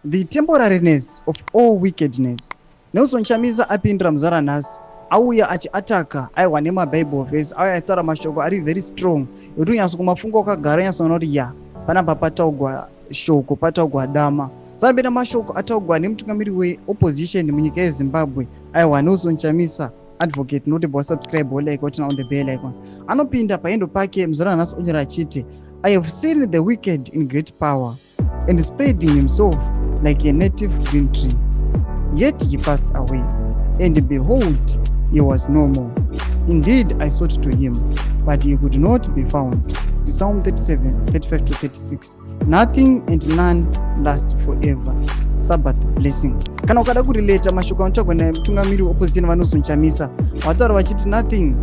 The temporariness of all wickedness. Nelson Chamisa apindura muzara nhasi, auya achiataka aiwa nemabible verse, auya achitaura mashoko ari very strong ekuti unyatso kumafunga wakagara unyatsoona kuti ya, panapa pataugwa shoko, pataugwa dama. Sanapinda mashoko ataugwa nemutungamiri weopposition munyika yeZimbabwe, aiwa, Nelson Chamisa advocate. Notibva wasubscribe, wolike, woturn on the bell icon. Anopinda paendo pake muzara nhasi, onyora achiti, "I have seen the wicked in great power and spreading himself like a native green tree. Yet he passed away, and behold, he was no more. Indeed, I sought to him, but he could not be found." Psalm 37, 35 to 36. Nothing and none last forever. Sabbath blessing. Kana ukada kurelata mashoko anotsvagwa nemutungamiri weopposition vaNelson Chamisa, vataura vachiti nothing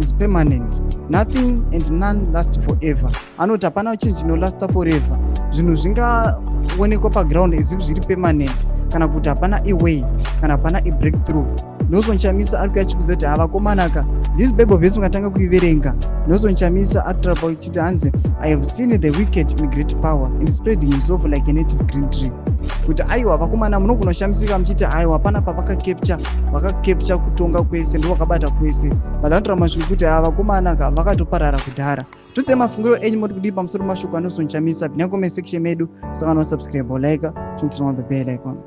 is permanent, nothing and none last forever. Anoti hapana chinhu chinolasta forever. Zvinhu zvingaonekwa paground as if zviri permanent, kana kuti hapana away, kana hapana ibreakthrough. Nelson Chamisa ari kuyachikuza kuti havakomanaka. This Bible verse ungatanga kuiverenga, Nelson Chamisa atirapa uchiti hanzi, "I have seen the wicked in great power and spreading himself like a native green tree," kuti aiwa vakomana, munogona kushamisika muchiti aiwa panapa vakacapture, vakacapture kutonga kwese, ndo vakabata kwese, but vanotora mashoko kuti ava vakomana ka vakatoparara kudhara. Tudzai mafungiro enyu, moti kudii pamusoro mashoko aNelson Chamisa? Pinda comment section medu, saka nosubscribe, like, turn on the bell icon.